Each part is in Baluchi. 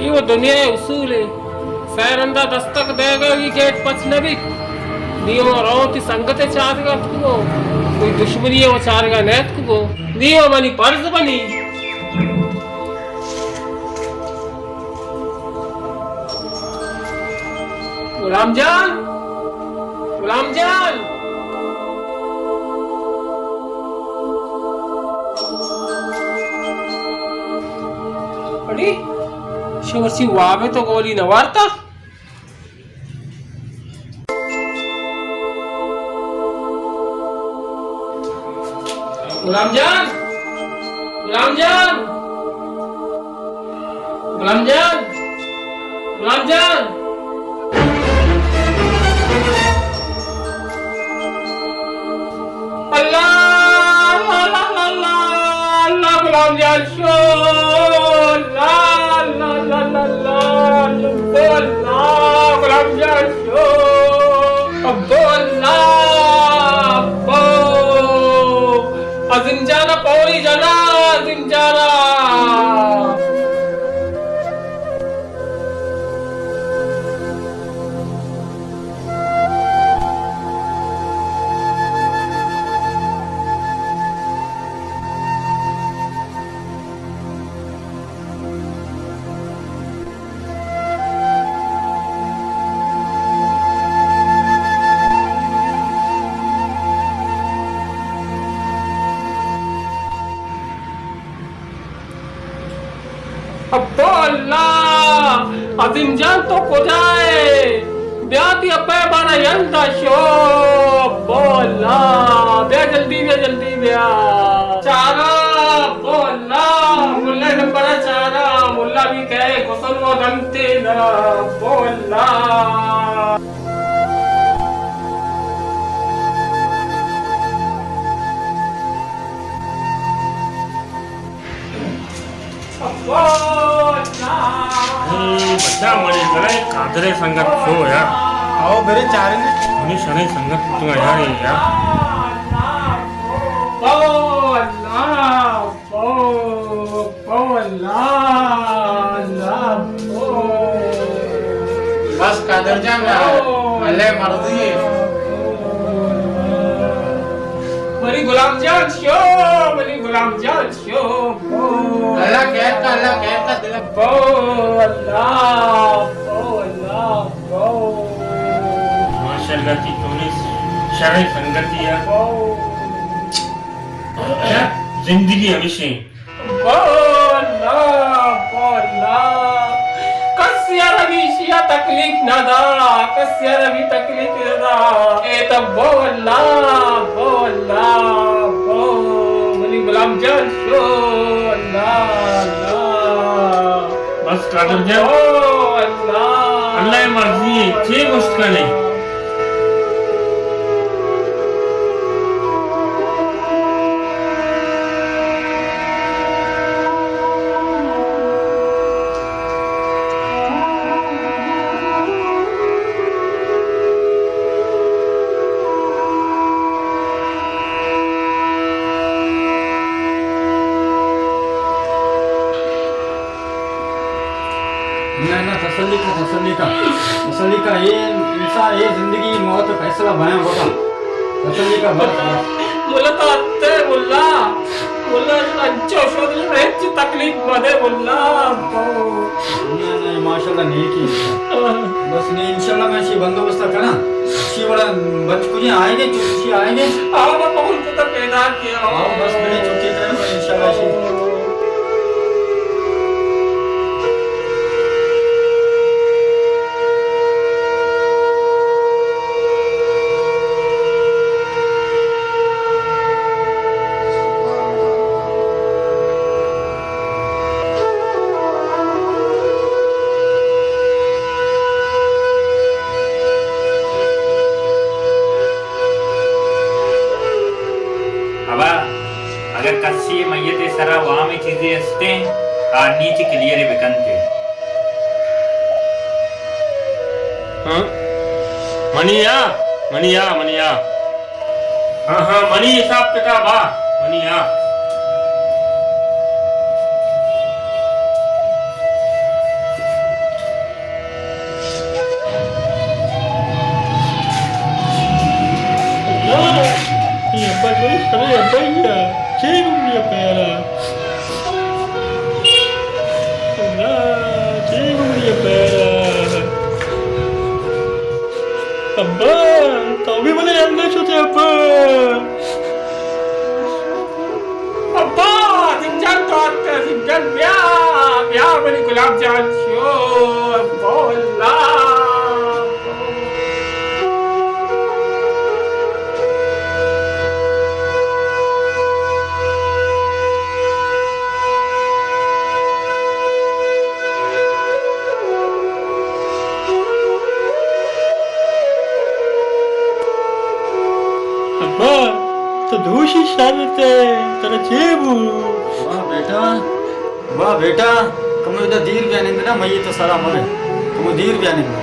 اے وَ دنیا ءِ اصول اِنت۔ سئے رندا دستک دئیگ ءَ گیٹ پچ نہ بیت۔ نی وَ رو وتی سنگت ءِ چارگ ءَ اتکگوں، کوئی دشمنی ءَ وَ چارگ ءَ نہ اتکگوں۔ نی وَ منی پرز بنی۔ غلام جان، غلام جان۔ اڑے، شمرچی واب ءَ تو گولی نہ وارتا؟ غلام جان! غلام جان! غلام جان! غلام جان! اللہ، اللہ، اللہ، اللہ، اللہ، غلام جان شو، اللہ، اللہ، اللہ، اللہ، اللہ، اللہ، غلام جان شو، ابو اللہ، ابو۔ عظیم جان پوری جنا، عظیم جانا۔ ابا اللہ! عظیم جان تو کجا ئے؟ بیا تئی ابا ءِ بارا یلدا شو۔ ابا اللہ! بیا جلدی بیا، جلدی بیا۔ چارا، ابا اللہ! ملا ءِ نمبر ءَ چارا، ملا بھی کئے غسل ءَ رنتے نا، ابا اللہ! اے بچا، منی سرا قادر ءِ سنگت شو یار۔ آؤ برے چاریں۔ منی شریں سنگت تو یار، اے یار۔ او اللہ، او، او اللہ، اللہ، او۔ بس قادر جان، اللہ مرضی ہے۔ منی غلام جان شو، منی غلام جان شو، بو۔ اللہ خیر کا، اللہ خیر کا دل۔ بو اللہ، بو اللہ، بو۔ ماشاءاللہ، تئی چونیں شریں سنگتی ہے۔ بو۔ زندگی ہمیشہ۔ بو اللہ، بو اللہ۔ کس یار ہمیشیا تکلیف نہ دا، کس یار ہمی تکلیف نہ دا۔ اے تو بو اللہ، بو اللہ، بو۔ منی غلام جان شو، اللہ، اللہ۔ بس قادر جان۔ بو اللہ۔ اللہ ءِ مرضی ہے، چے گوشت کنے؟ نہ، نہ، تسلی کا، تسلی کا، تسلی کا۔ اے انسان، اے زندگی موت فیصلہ بیاں وتا۔ تسلی کا، بس، بس۔ ملا تو اتے ملا، ملا انچو شد، ہچ تکلیف مدے ملا۔ نہ، نہ، ماشاءاللہ نیکی۔ بس نی، انشاءاللہ من اشی بندوبست کناں۔ اشی وڑا بچ کجیں آئیں گے، چوشی آئیں گے۔ آؤ، ما قبول کتا پیدا کیا۔ آؤ، بس بلے چھٹی کریں، انشاءاللہ اشی۔ ابا، اگر کسی میت سرا وام چیزے استیں، آنی چی کلیئر بکنتے۔ ہاں؟ منی آ، منی آ، منی آ۔ ہاں، ہاں، منی حساب کتاب آ، منی آ۔ ارے ابا، چے بگڑی پیرا؟ اللہ، چے بگڑی پیرا؟ ابا، تو بھی منے اندر چھوتے ابا۔ ابا، سنجن تو آتے، سنجن بیا، بیا منی گلاب جان شو، ابا اللہ۔ ابا، تو دوشی شر تے، ترا چے بو؟ واہ بیٹا، واہ بیٹا، کمو ادا دیر بیا نندنا، میت سرا مرے، کمو دیر بیا نندنا۔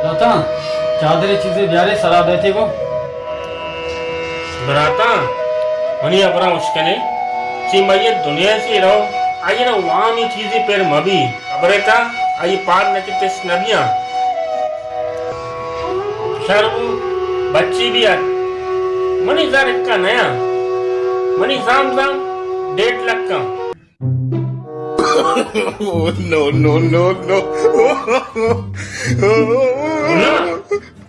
داتاں، چادرے چیزے بیارے، سرا بیتے گو۔ براتاں، منی ہبراں اشکنے، چی میت دنیا چی رو، آئی را وامی چیزی پر مبی۔ خبرے تا، آئی پاد نہ کہ تس نہ بیاں۔ شر بو، بچی بیات۔ منی زر اکا نیا۔ منی زام زام ڈیڑھ لکھ کم۔ نو، نو، نو، نو۔ بولا،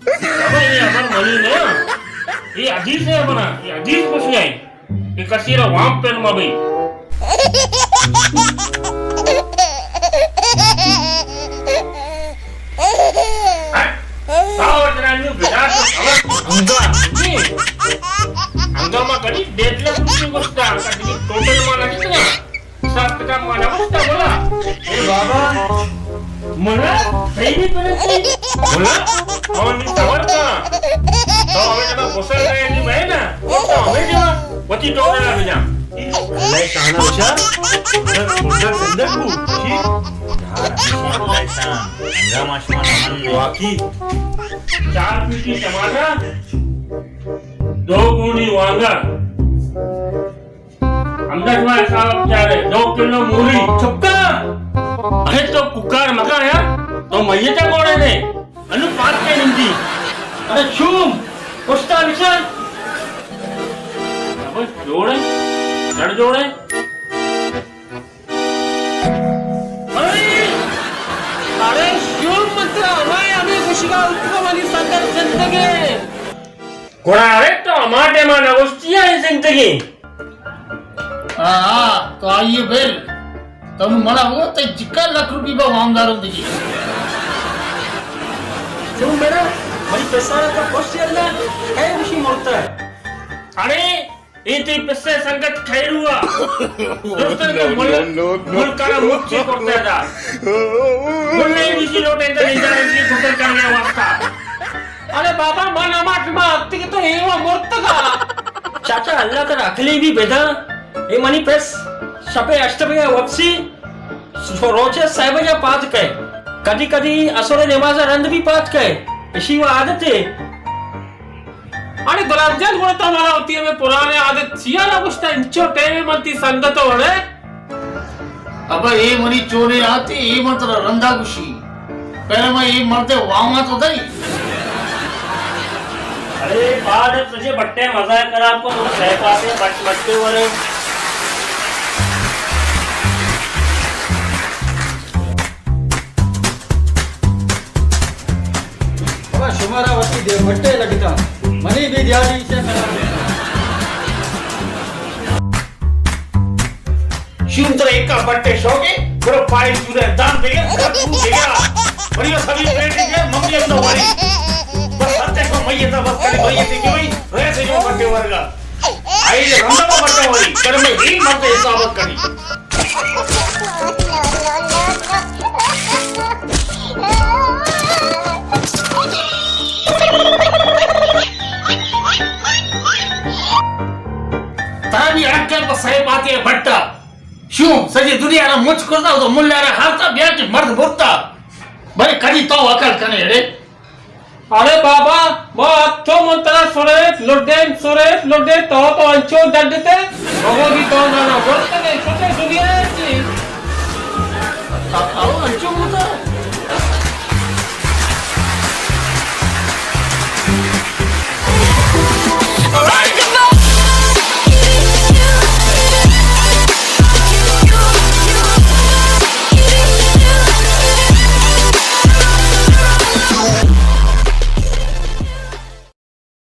بابا، یہ امر منی نیا۔ یہ حدیث ہے امرا، یہ حدیث پوچھ گئے۔ کہ کسی را وام پر مبی۔ ہاں؟ ساو جنانیو بجا تو خبر۔ ہمدا۔ جی۔ ہمدا ما کدی ڈیڑھ لکھ روپے گوشتا، ہمدا کدی ٹوٹل ما نہ جتنا۔ حساب کتاب ما نہ گوشتا بولا۔ اے بابا، ملا، صحیح نہیں کرے تھی۔ ملا، اور نہیں صبر کا۔ تو ہمیں جب غسل رہے نہیں میں نا، تو ہمیں جب وتی ٹوکرا بجا۔ اللہ شانہ بچا، غسل، غسل صندوق بو، ٹھیک؟ یار، ہمیشہ اللہ شان، انگا ما شما نہ من واقعی۔ چار پیٹی ٹماٹر، دو گونی وانگا۔ ہمدا شما حساب بچارے، دو کلو موری۔ چپ کر۔ ارے تو ککار مکا یار، تو میت ء گوڑے دے۔ انو پاس کے نمتی۔ ارے شوم، پشتا بچار۔ بس جوڑے، چڑ جوڑے۔ ارے، ارے شوم مترا، ہمائے ہمیں خوشگا اتکا والی سنگت زندگے۔ گڑا ارے تو ہما ٹائما نہ گوشتی آئی زندگی۔ ہاں، ہاں، تو آئیے بل۔ تو نو منا وہ تے جکا لکھ روپی با وامدار ہوں دگی۔ چون بڑا، منی پسارا تو خوش چلنا، کئے خوشی مرتا ہے۔ ارے، اے تئی پسے سنگت خیرو آ۔ درستاں کہ ملک، ملک آرا مچی کرتا دا۔ ملک نہیں دوسری لوٹے تو نہیں جانے کی غسل کرنے واسطہ۔ ارے بابا، من ہما ٹیما اتکگ تو ایوا مرتگا۔ چاچا، اللہ ترا عقلی بھی بدا۔ اے منی پس شپے ہشت بجے وپسی، سو روچے سہ بجے پاد کئے۔ کدی کدی عصر نماز رند بھی پاد کئے۔ اشی و عادت ہے۔ اڑے گلاب جان، گڑا تو مارا وتی ہمے پرانے عادت چیا نہ گوشتا؟ انچو ٹیمے من تی سنگت وڑے۔ ابا، اے منی چونے آتے، اے من ترا رندا گوشی۔ پہلے میں اے مردے واما تو دئی۔ ارے، بعد اب تجھے بٹے مزہ خراب کو، تو سہ پاتے بٹ بٹے ورے۔ بابا، شمارا وتی دے بٹے لگتا، منی بھی دیاری سے خراب ہے۔ شوم ترا ایک کا بٹے شوقے، برو پائے چورے دان دے گا، برو تو دے گا۔ بڑی سبھی پیٹ کے ممی اندر والی۔ بس ہتے شو میتا بس کرے میتے کے بھائی، رہ سے جو بٹے ورگا۔ آئی رندا بٹے والی، کر میں ہی مرتے حسابت کری۔ ترا بھی اڑکل پہ سہے پاتی ہے بٹا۔ شو، سجی دنیا را مچ کرتا، تو ملا را ہارتا، بیا کہ مرد برتا۔ بلے کدی تو عقل کنے اڑے۔ ارے بابا، ما اتو من ترا سریت لڈین، سریت لڈین، تو تو انچو ڈڈتے، بابا بھی تو نہ نہ بول۔